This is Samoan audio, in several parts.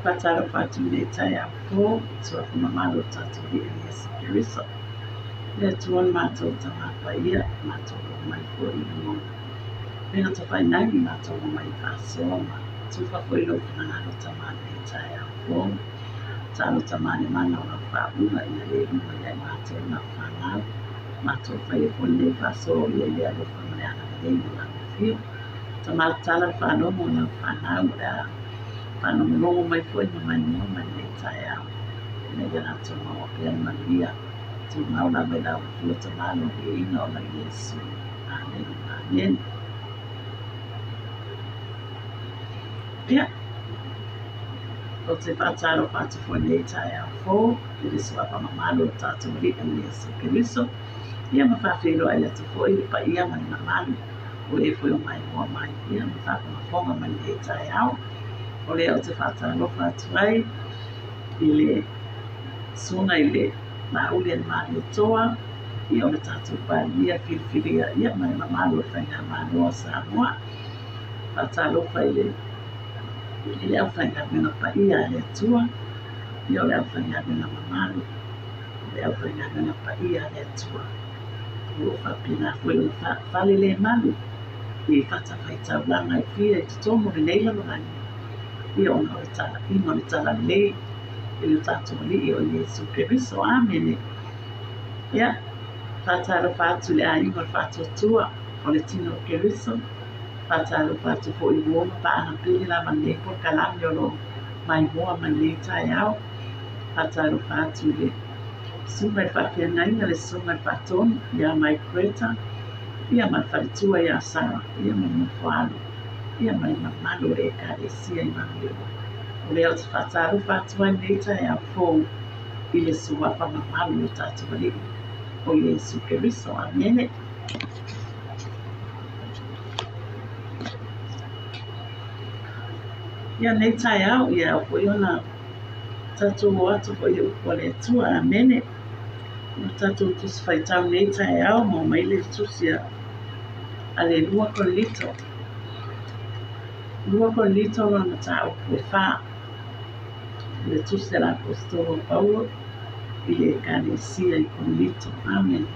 Faatalofa atu i lenei taeao fou, suafa mamalu o le tatou Alii o Iesu Keriso. Le Atua le matou Tama Paia, matou oo mai foi i luga o upega tafailagi, matou oo mai e faasoa ma tufa foi lou finagalo Tama i lenei taeao fou. Tatalo Tama i le mana o lau faauuga ina ia i luga ia i matou lau fanau, matou faia foi lenei faasoa o ia i le alofa ma le agalelei ma lau afio. Tama tatala le faalogo i lau fanau o le a faalogologo mai foi ma maimoa mai lenei taeao ina ia latou maua pea le manuia. Tumau lava i lau afio Tama le viiga ona o Iesu. Amene, amene. Ia, ou te faatalofa atu foi i lenei taeao fou i le suafa mamalu o le tatou Alii o Iesu Keriso. Ia ma faafeiloai atu foi i le paia ma le mamalu o e foi o maimoa mai ia ma faafogafoga mai lenei taeao. O lea ou te faatalofa atu ai i le susuga i le Laauli a le Malietoa, ia o le tatou Palemia filifilia ia ma le mamalu o le Faigamalo a Samoa. Faatalofa i le aufaigaluega paia a le Atua, ia o le aufaigaluega mamalu, o le aufaigaluega paia a le Atua. O lo o faapena foi ona falelemalu i fatafaitaulaga e fia i totonu o lenei lalolagi, ia ona o le talaiga o le talalelei i lo tatou Alii o Iesu Keriso. Amene. Ia, faatalofa atu i le aiga o le Faatuatua o le Tino o Keriso. Faatalofa atu foi i uo ma paaga pele lava lenei polokalame o lo o maimoa mai lenei taeao. Faatalofa atu i le Susuga i le Faafeagaiga, le Susuga i le Faatonu ia Mike Greta, ia ma le faletua ia Sarah, ia ma le nofoaalo, ia ma le mamalu o le Ekalesia i Manuleua. O lea ou te faatalofa atu ai lenei taeao fou i le suafa mamalu o lo tatou Alii o Iesu Keriso. Amene. Ia nei taeao, ia ao foi ona tatou o atu foi i le upu a le Atua. Amene. O le tatou tusi faitau nei taeao, maua mai le tusi a le 2 Korinito. 2 Korinito lona mataupu e 4. Le tusi a le Aposetolo o Paulo i le Ekalesia i Korinito. Amene.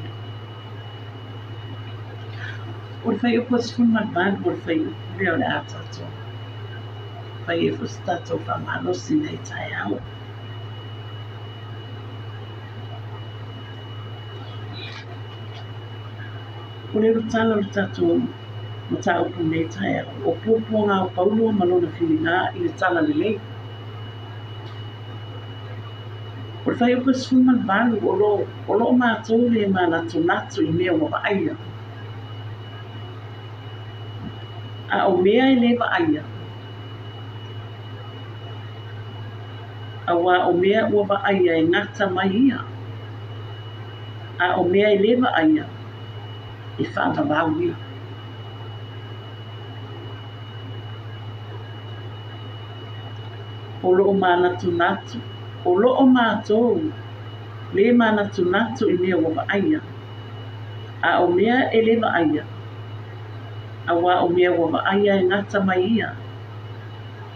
O le fuaiupu e 18 o le fuaiupu lea o le a tatou fai ai foi se tatou faamalosi i lenei taeao. O le ulutala o le tatou mataupu i lenei taeao, o puapuaga o Paulo ma lona filiga i le talalelei. O le fuaiupu e 18, o lo o matou le manatunatu i mea ua vaaia. A o mea e le vaaia, auā o mea ua vaaia e gata mai ia, a o mea e le vaaia, e faavavau ia. O lo o manatunatu, o lo o matou le manatunatu i mea ua vaaia, a o mea e le vaaia, auā o mea ua vaaia e gata mai ia,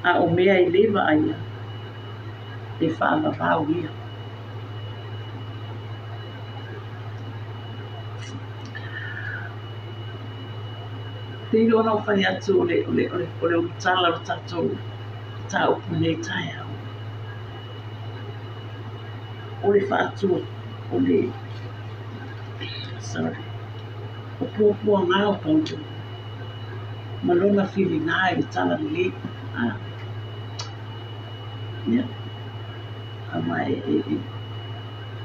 a o mea e le vaaia, e faavavau ia. Pei ona ou fai atu o le, o le, o le, o le ulutala o le tatou mataupu i lenei taeao, o le faatu, o le, sorry, o puapuaga o Paulo ma lona filiga i le talalelei. Ah, ia, aua e, e, e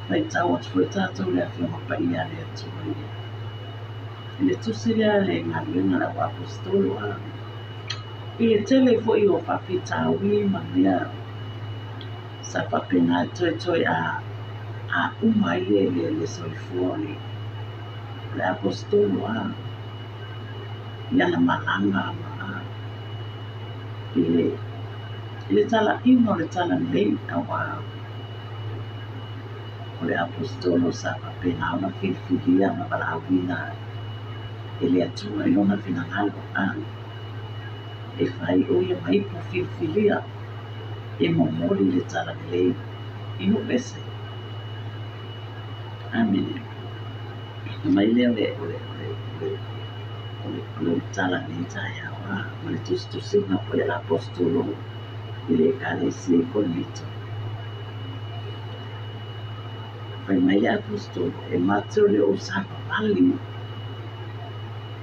faitau atu foi tatou i le Afioga Paia a le Atua i le I le tusi lea le galuega a le auaposeitolo a i le tele foi o faafitauli ma mea sa faapena e toetoe a a uma ai le le le soifua o le o le aposetolo a i ana malaga ma i le i le talaiga o le talalelei auā O le Aposetolo sa faapena ona filifilia ma valaauina e le Atua i lona finagalo, a e fai o ia ma ipu filifilia e momoli le talalelei i nuu ese. Amene. Ona mai lea o le, o le, o le, o le, o le, o le tala i lenei taeao, a, ma le tusitusiga foi a le Aposetolo i le Ekalesia i Korinito. Fai mai le Aposetolo, e matou le o savavali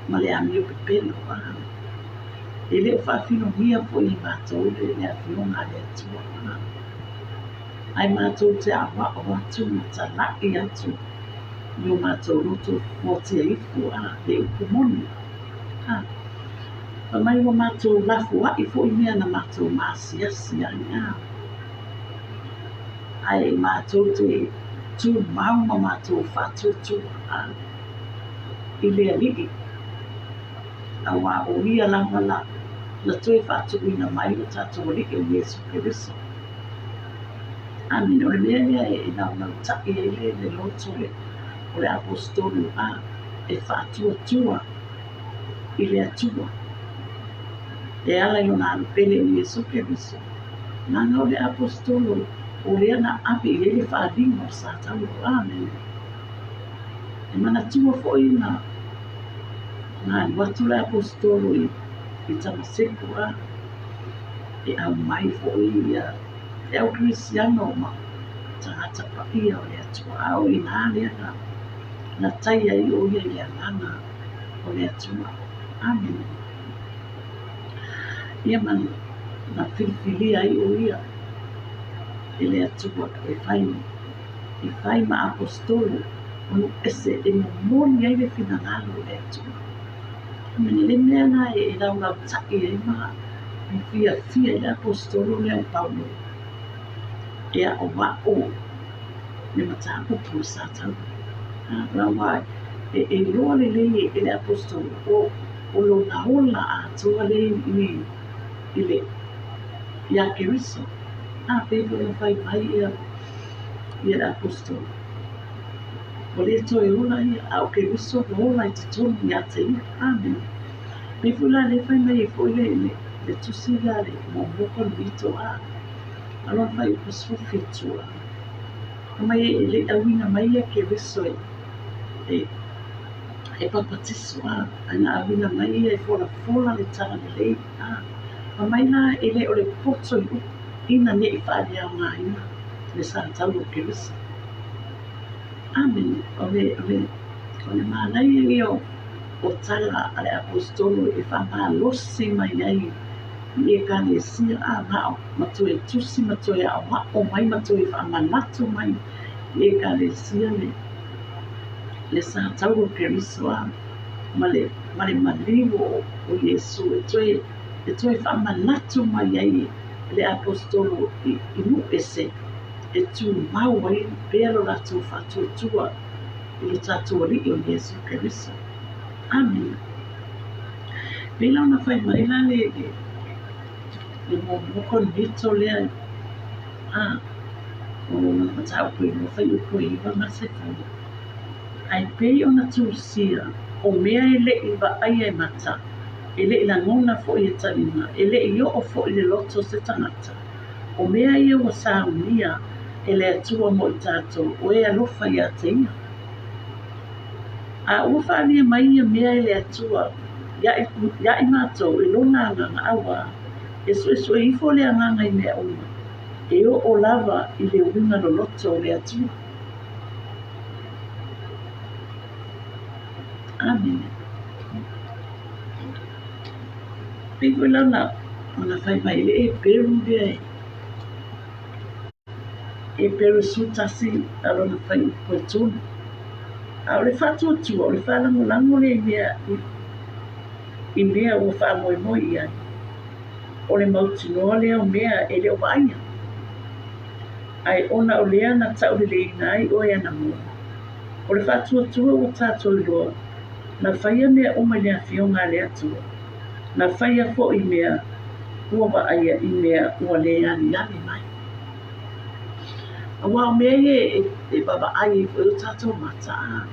ma le amio pepelo, a, e le o faafilogia foi e matou le afioga a le Atua, a, ae matou te aoao atu ma talai atu i o matou loto fuatia ifo, a, le upu moni, a. Fai mai ua matou lafoai foi mea na matou maasiasi ai, a. Ae matou te tumau ma matou faatuatua, a, i le Alii, auā o Ia lava la na toe faatuina mai lo tatou Alii o Iesu Keriso. Amene. O le mea lea e naunautai ai le, le loto le, o le Aposetolo a e faatuatua i le Atua e ala i lona Alu Pele o Iesu Keriso. Leaga o le Aposetolo o lea na ave i ai le faaaliga o Satani. Amene. E manatua foi na na alu atu le Aposetolo i, i Tamaseko a e aumai foi ia le au Kerisiano ma tagata paia o le Atua. A o i ina lea na, na tai ai o ia i le agaga o le Atua. Amene. Ia ma na filifilia ai o ia e le Atua e fai e fai ma Aposetolo o nuu ese e momoli ai le finagalo o le Atua. Amene. Le mea lena e laulautai ai ma fiafia ai le Aposetolo lea o Paulo e aʻoaʻo le mataupu o Satana. Aua e iloa lelei e le Aposetolo o o lona ola atoa lea i i le iā Keriso. A pei foi ona fai mai ia ia le Aposetolo, ua le toe ola ia, a o Keriso ua ola i totonu ia te ia. Amene. Pei foi la lea fai mai ai foi le le le tusi lea a le muamua Korinito a a lona fuaiupu 17 a. Fai mai e le i auina mai ia Keriso e e e papatiso a, ae na auina mai ia e folafola le talalelei a. Fai mai la e le o le poto i upu ina ne i faaleaogaina le sa tau o Keriso. Amene. O le, o le, o le manaia ia o, o tala a le Aposetolo e faamalosi mai ai i Ekalesia a na o ma toe tusi ma toe aʻoaʻo mai ma toe faamanatu mai i Ekalesia le, le sa tau o Keriso a ma le, ma le maliu o, o Iesu e toe, e toe faamanatu mai ai e le Aposetolo i, i nuu ese e tumau ai pea lo latou faatuatua i lo tatou Alii o Iesu Keriso. Amene. Pei la ona fai mai la le, le, le muamua Korinito lea a o lona mataupu e lua fuaiupu e iva ma le sefulu. Ae pei ona tusia o mea e le i vaaia e mata, e le i lagona foi e taliga, e le i oo foi i le loto o se tagata, o mea ia ua saunia e le Atua mo i tatou, o e alofa ia te ia. A ua faaalia mai ia mea e le Atua iā i matou e lona agaga, auā, e suesue ifo le agaga i mea uma, e oo lava i le uiga loloto o le Atua. Amene. Pei foi la ona, ona fai mai le Eperu lea e Eperu 11 a lona fuaiupu e tolu. A o le faatuatua, o le faalagolago lea i mea, i mea ua faamoemoe i ai. O le mautinoa lea o mea e le o vaaia. Ae ona o lea na tauleleiina ai oe anamua. O le faatuatua ua tatou iloa, na faia mea uma i le Afioga a le Atua, na faia foi mea ua vaaia i mea ua le aliali mai. Aua o mea ia e vaavaai ai foi o tatou mata,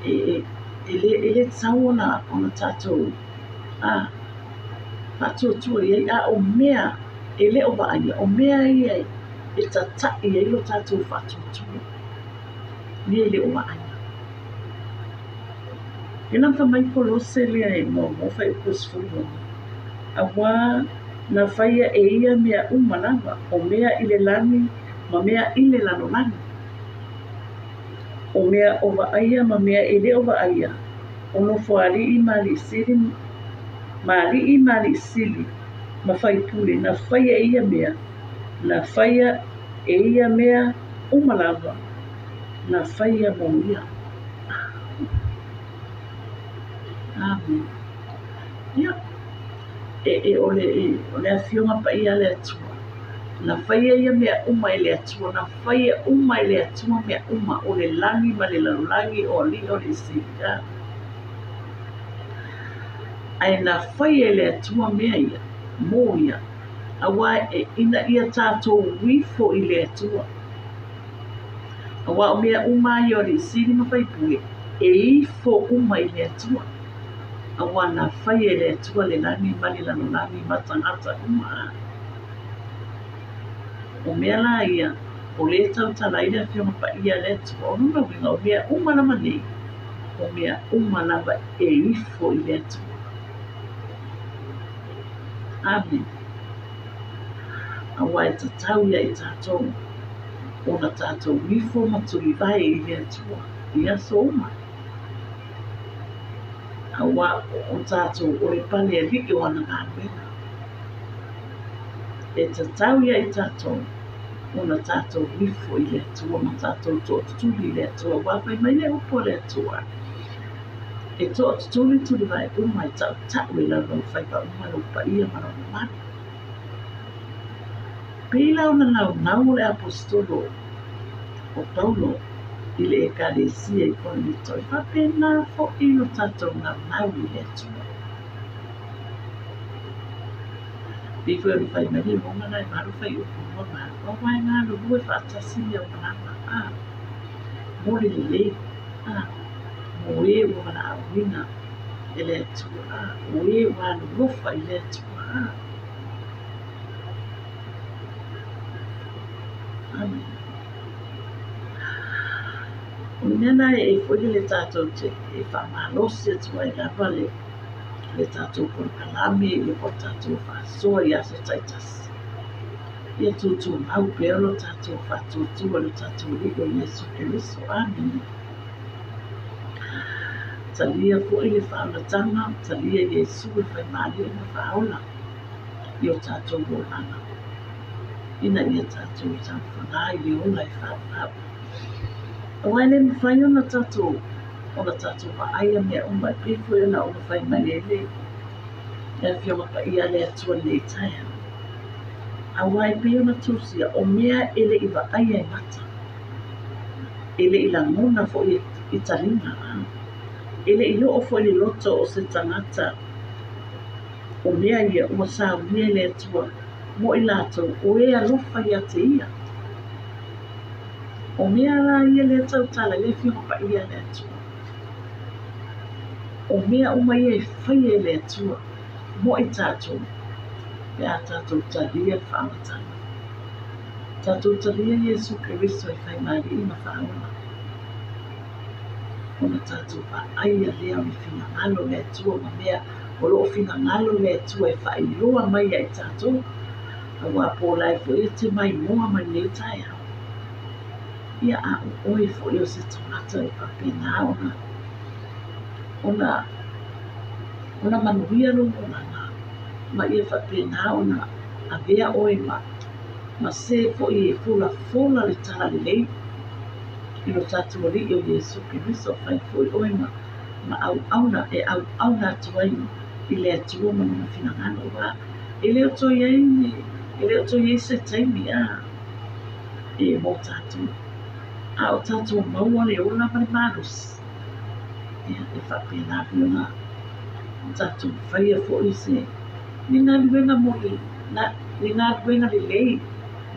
e le tatau ona tatou faatuatua i ai, a o mea e le o vaaia, o mea ia e tataʻi ai lo tatou faatuatua, mea e le o vaaia. Ia na fai mai Kolose lea e muamua fuaiupu 16, Auā na faia e ia mea uma lava, o mea i le lagi ma mea i le lalolagi, o mea o vaaia ma mea e le o vaaia, o nofoalii ma alii sili, ma alii ma alii sili, ma faipule, na faia e ia mea, na faia e ia mea uma lava, na faia mo ia. Amen. Ia, e, e, o le, e, o le Afioga Paia a le Atua, na faia ia mea uma e le Atua, na faia uma e le Atua mea uma, o le lagi ma le lalolagi, o alii o le Isilia. Ae na faia e le Atua mea ia, mo ia, auā e, ina ia tātou ifo i le Atua. Auā o mea uma ia o alii sili ma faipule, e ifo uma i le Atua. Auā na faia e le Atua le lagi ma le lalolagi ma tagata uma. O mea la ia, o lea e tautala ai le Afioga Paia a le Atua, o lona uiga o mea uma lava nei, o mea uma lava e ifo i le Atua. Amene. Auā e tatau ia i tātou ona tātou ifo ma tulivae i le Atua i aso uma. Auā o tātou o le pale alii o ana galuega. E tatau ia i tātou ona tātou ifo i le Atua ma tātou toatutuli i le Atua. Auā fai mai le upu a le Atua, E toatutuli tulivae uma e taʻutaʻu e laulaufaiva uma lou paia ma lou mamalu. Pei la ona naunau o le Aposetolo o Paulo i le Ekalesia i Korinito, e faapena foʻi lo tatou naunau i le Atua. Pei foi ona fai mai le Roma na e valu fuaiupu 28, auā e galulue faatasi mea uma lava, a mo le lelei, a mo e ua valaauina e le Atua, a o e ua alolofa i le Atua, a. Amene. O le mea lena e foi lele tatou te e faamalosi atu ai lava le le tatou polokalame ia po o le tatou faasoa i aso taitasi. Ia tutumau pea lo tatou faatuatua i lo tatou Alii o Iesu Keriso. Amene. Talia foi le faaolataga, talia Iesu e fai ma Alii ma Faaola i o tatou olaga, ina ia tatou saofaga i le ola e faavavau. Aua e le mafai ona tatou ona tatou vaaia mea uma e pei foi ona ona fai mai ai le le Afioga Paia a le Atua i lenei taeao. Aua e pei ona tusia, o mea e le i vaaia e mata, e le i lagona foi i taliga, e le i oo foi i le loto o se tagata o mea ia ua saunia e le Atua mo i latou o e alofa ia te ia. O mea la ia lea tautala i le Afioga Paia a le Atua. O mea uma ia e faia e le Atua mo i tatou pe a tatou talia le faamatalaga. Tatou talia Iesu Keriso e fai ma Alii ma Faaola, ona tatou vaaia lea o le finagalo o le Atua ma mea o lo o finagalo le Atua e faailoa mai ia i tatou, auā po o la e foi e te maimoa mai nei taeao. Ia, a o oe foi o se tagata e faapena ona, ona, ona manuia lou olaga, ma ia faapena ona avea oe ma, ma se foi e folafola le talalelei i lo tatou Alii o Iesu Keriso, fai foi oe ma, ma auauna e auauna atu ai i le Atua ma Lona finagalo, auā e le o toe i ai ni, e le o toe i ai se taimi, a, e mo tatou. A o tatou maua le ola ma le malosi, ia, e faapena foi ona tatou faia foi se, ni galuega mo le, ni galuega lelei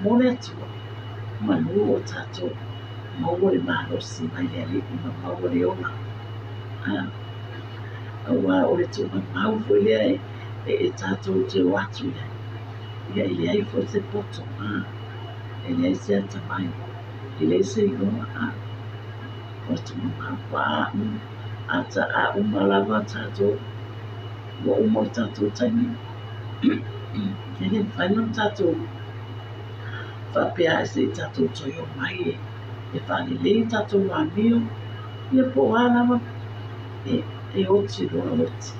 mo le Atua, manu o tatou maua le malosi mai le Alii ma maua le ola. A, auā o le tuugamau foi lea e, e tatou te o atu i ai. Ia e leai foi se poto, e leai se atamai, e leai se igoa, ua tuumau a uma lava tatou, ua uma o tatou taimi, e le mafai ona tatou faapea se i tatou toe o mai e faalelei tatou amio, ia po o a lava, e oti loa oti.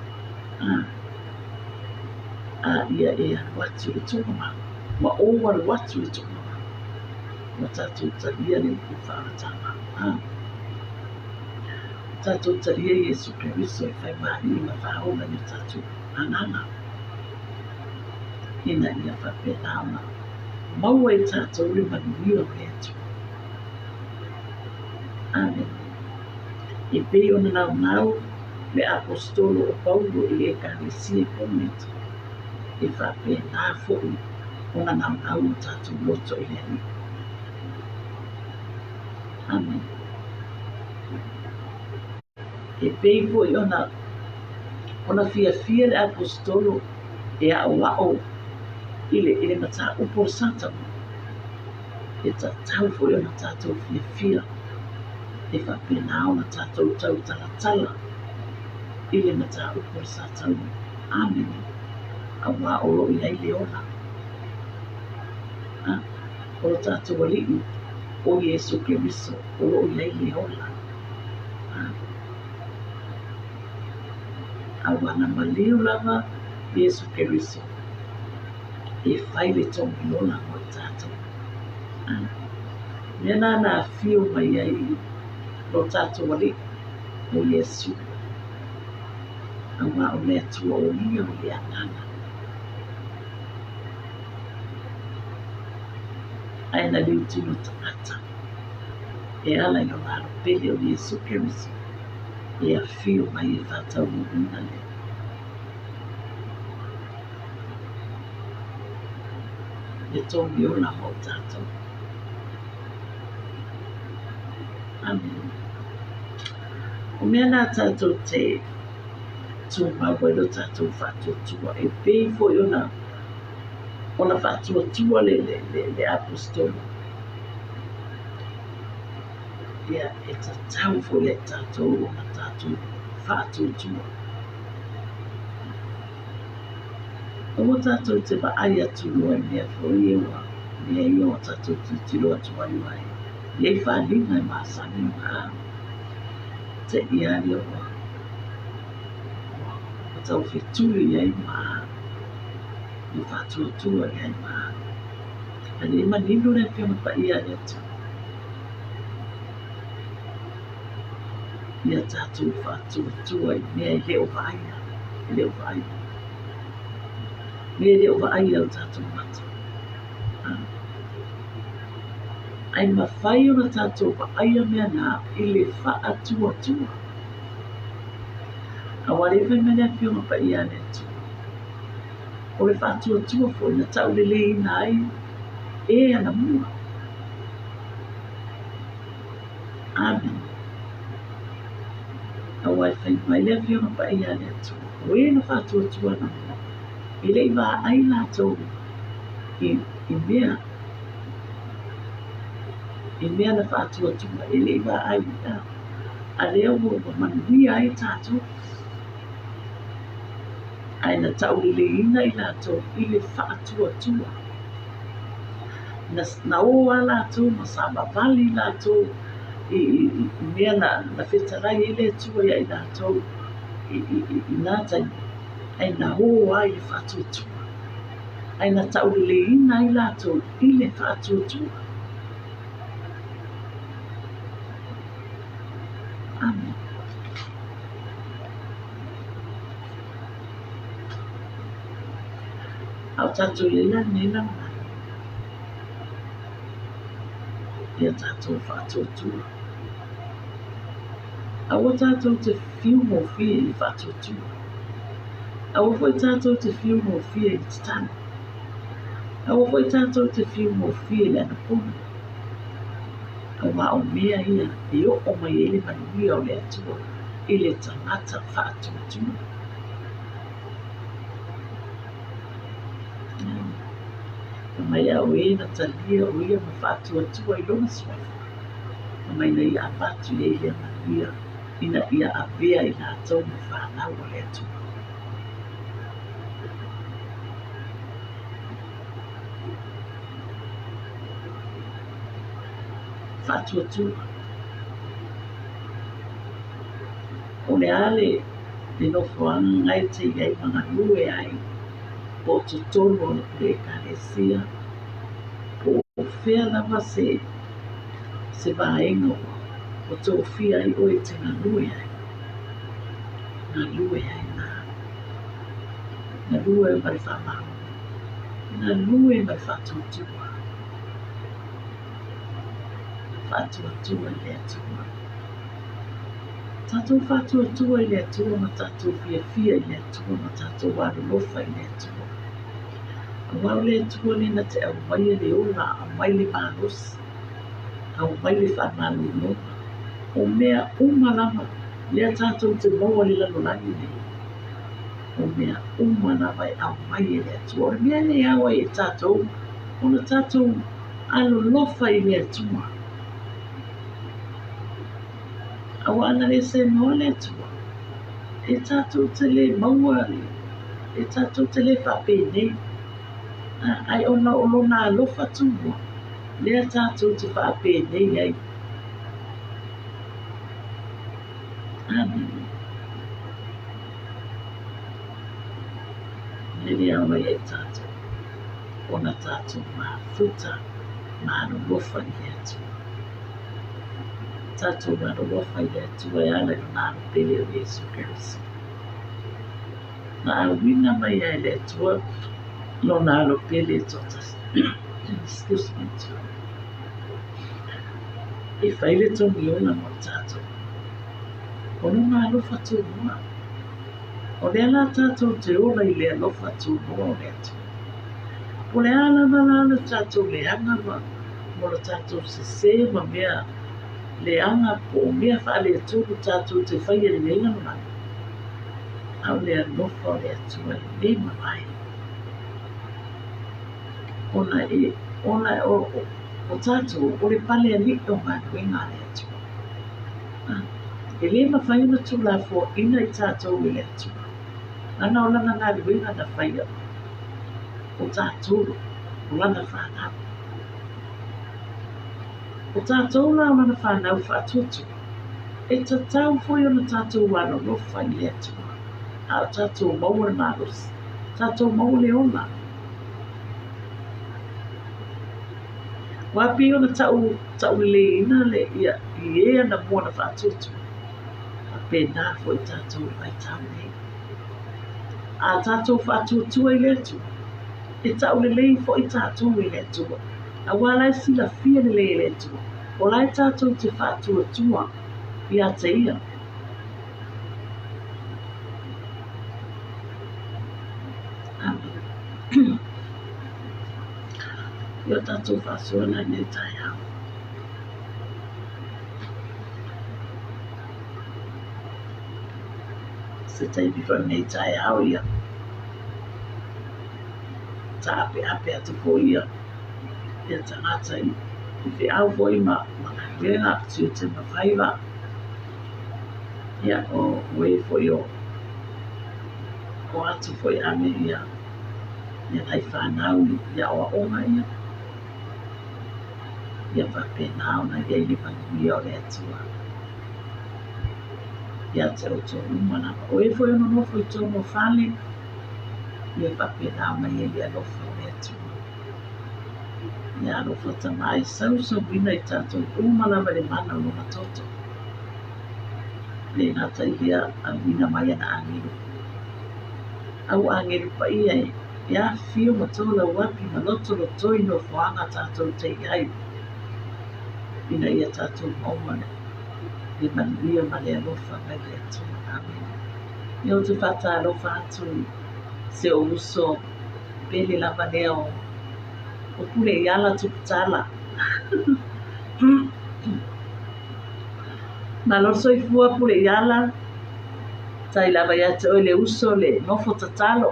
A ia e alu atu i le tuugamau, ma ou alu atu i le tuugamau, ua tatou talia le faaolataga. Tatou talia Iesu Keriso e fai ma Alii ma Faaola i o tatou agaga, ina ia faapena ona maua e tatou le manuia o le Atua. Amene. E pei ona naunau le Aposetolo o Paulo i le Ekalesia i Korinito, e faapena foi ona naunau o tatou loto i le Alii. Amene. E pei foi ona fiafia le Aposetolo e aʻoaʻo i le mataupu o le Satana, e tatau foi ona tatou fiafia e faapena ona tatou tautalatala i le mataupu o le Satana. Amene. Auā o lo o i ai le ola. O lo tatou Alii, o Iesu Keriso, o lo o i ai le ola. Auā na maliu lava Iesu Keriso e fai le togi ola mo i tatou. Mea na na afio mai ai lo tatou Alii, o Iesu. Auā o le Atua o ia o le Agaga. Ae na liutino tagata e ala i lona alo pele o Iesu Keriso e afio mai e faataunuuina le togi ola mo tatou. Amene. O mea na tatou te tumau ai lo tatou faatuatua e pei foi ona faatuatua le Aposetolo. Ia, e tatau foi ia i tatou ona tatou faatuatua. Aua tatou te vaai atu loa i mea foi ia ua mea ia ua tatou tilotilo atu ai ua i ai faaaliga e masani ona te i a ia ua tau fetuli i ai ma faatuatua i ai ma a le manino le Afioga Paia a le Atua. Ia tatou faatuatua i mea e le o vaaia, e le o vaaia. Mea e le o vaaia o tatou mata. Ae mafai ona tatou vaaia mea na i le faatuatua. Aua lea fai mai le Afioga Paia a le Atua, o le faatuatua foi na tauleleiina ai e anamua. Amene. Aua e fai mai le Afioga Paia a le Atua, o e na faatuatua anamua, e le i vaai latou i mea, i mea na faatuatua, e le i vaai, a lea ua manuia ai tatou. Ae na tauleleiina i latou i le faatuatua. Na o lava latou ma savavali latou i mea na fetalai ai le Atua ia i latou i na taimi, ae na o lava i le faatuatua. Ae na tauleleiina ai latou i le faatuatua. Amene. A o tatou i ai la i lenei lalolagi, ia tatou faatuatua. Aua tatou te fiu gofie i le faatuatua. Aua foi tatou te fiu gofie i le tatalo. Aua foi tatou te fiu gofie i le anapogi. Aua o mea ia e oo mai ai le manuia o le Atua i le tagata faatuatua. Fai mai a o e na talia o ia ma faatuatua i lona suafa, fai mai na ia avatu i ai lea manuia ina ia avea i latou ma fanau a le Atua. Faatuatua. O le a le le nofoaga e te i ai ma galue ai, po o totonu o le ekalesia, po o fea lava se se vaega ua ua tofia ai oe e te galue ai, galue ai la. Galue ma le faamaoni, galue ma le faatuatua. Faatuatua i le Atua. Tatou faatuatua i le Atua ma tatou fiafia i le Atua ma tatou alolofa i le Atua. Aua o le Atua lea na te aumaia le ola, aumai le malosi, aumai le faamalologa. O mea uma lava lea tatou te maua i le lalolagi nei, o mea uma lava e aumai e le Atua. O le mea lea e ao ai e tatou ona tatou alolofa i le Atua. Aua ana le seanoa le Atua, e tatou te le maua, e tatou te le faapenei. Ai ona o lona alofa tumua, lea tatou te faapenei ai. Amene. E le ao ai e tatou ona tatou mafuta ma alolofa i le Atua. Tatou alolofa i le Atua e ala i lona Alo pele o Iesu Keriso. Na auina mai ai e le Atua lona Alo pele e toatasi. Excuse me. E fai le togi ola mo tatou. O lona alofa tumua. O lea la tatou te ola i le alofa tumua o le Atua. Po o le a lava la le tatou leaga ma mo le tatou sese ma mea leaga po o mea faaletonu tatou te faia i lenei lalolagi, a o le alofa o le Atua e le mavae. Ona e, ona o, o, o tatou, o le pale aliʻi o galuega a le Atua. E le mafai ona tuulafoaina i tatou e le Atua, ana o lana galuega na faia, o tatou, o lana fanau. O tatou la o lana fanau faatuatua, e tatau foi ona tatou alolofa i le Atua, a o tatou maua le malosi, tatou maua le ola. Ua pei ona tau tauleleiina le ia i e anamua na faatuatua, faapena foi tatou i le vaitau nei. A tatou faatuatua i le Atua, e taulelei foi tatou e le Atua, aua la e silafia lelei e le Atua, o la e tatou te faatuatua ia te Ia. Amen. I o tatou faasoa la i lenei taeao. Se taimi foi lenei taeao ia. Taapeape atu foi ia ia tagata i i feau foi ma ma galuega, tiute ma faiva. Ia o o e foi o o atu foi ame ia ia nai fanau i aoaoga ia. Ia faapena ona i ai le manuia o le Atua ia te outou uma lava. O e foi o nonofo i totonu o fale, ia faapena ona i ai le alofa o le Atua. Ia alofa tama e sausauina i tatou uma lava i le mana o lona toto. Le gata i lea auina mai ana agelu. Au agelu paia e, e afifio ma tolauapi ma lotolotoi nofoaga tatou te i ai, ina ia tatou maua le manuia ma le alofa mai le Atua. Amene. Ia ou te faatalofa atu i se ou uso pele lava lea o o Pule i ala Tuputala. Malo le soifua Pule i ala, tai lava ia te oe le uso le nofo tatalo.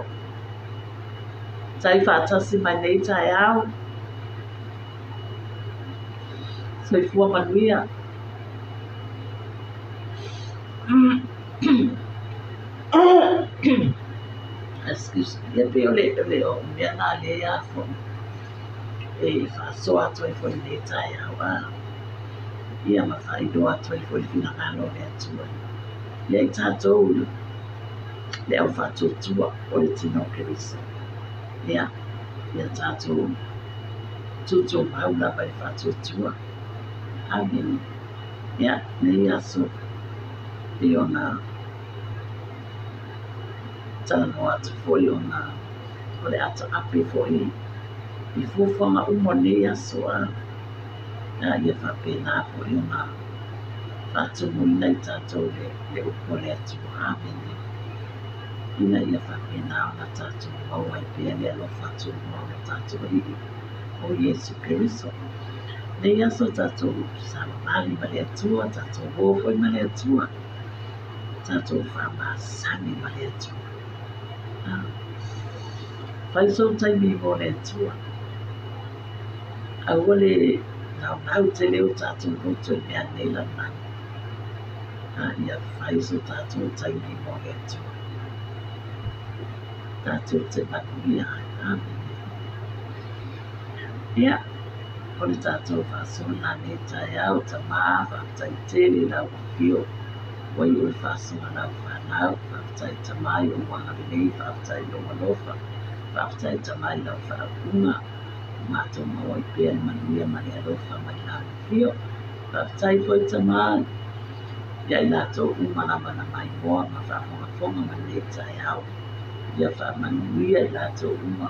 Tai faatasi mai nei taeao. Soifua manuia. Excuse me. Ia pei o le, o le o mea nā le a foi. E faasoa atu ai foi lenei taeao a. Ia ma faailoa atu ai foi le finagalo o le Atua. Ia i tatou le au faatuatua o le tino o Keriso. Ia, ia tatou tutumau lava i le faatuatua. Amene. Ia, nei aso pei ona talanoa atu foi ona o le ataape foi i fuafuaga uma o lenei aso a ia faapena foi ona faatumuina i tatou le upu a le Atua. Amene. Ina ia faapena ona tatou maua ai pea le alofa tumau o lo tatou Alii o Iesu Keriso. Nei aso tatou savavali ma le Atua, tatou o foi ma le Atua, tatou faamasani ma le Atua. Fai sou taimi mo le Atua. Aua le naunau tele o tatou loto i mea nei lalolagi. Ia fai so tatou taimi mo le Atua. Tatou te manuia ai. Amene. Ia, o le tatou faasoa nei taeao, Tamā, faafetai tele i lau afio. Ua iu le faasoa a lau fanau, faafetai Tamā i ou agalelei, faafetai i lou alofa, faafetai Tamā i lau faaupuga, ua matou maua ai pea le manuia ma le alofa mai lau afio. Faafetai foi Tamā ia i latou uma lava na maimoa ma faafogafoga mai lenei taeao. Ia faamanuia i latou uma,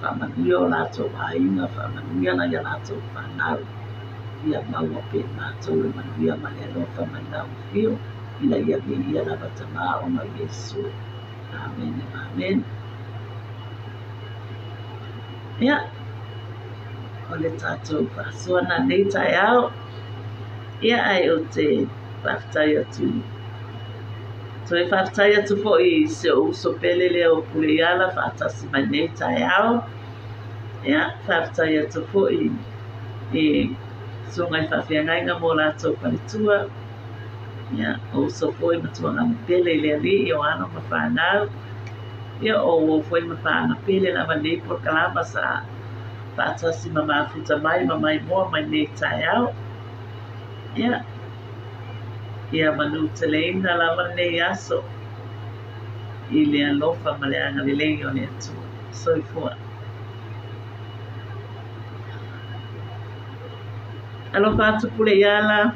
faamanuia o latou aiga, faamanuia nai a latou fanau. Ia maua pea e matou le manuia ma le alofa mai lau afio, ina ia viia lava Tamā ona o Iesu. Amene, amene. Ia, o le tatou faasoa na nei taeao. Ia, ae ou te faafetai atu toe faafetai atu foi i si ou uso pele lea o Puleiala faatasi mai nei taeao. Ia, faafetai atu foi i susuga i faafeagaiga mo latou faletua. Ia, o uso foi ma tuagaga pele i le Alii, o alo ma fanau. Ia, o uo foi ma paaga pele lava nei polokalama sa faatasi ma mafuta mai ma maimoa mai nei taeao. Ia, ia manuteleina lava lenei aso i le alofa ma le agalelei o le Atua. Soifua. Alofa atu Puleiala.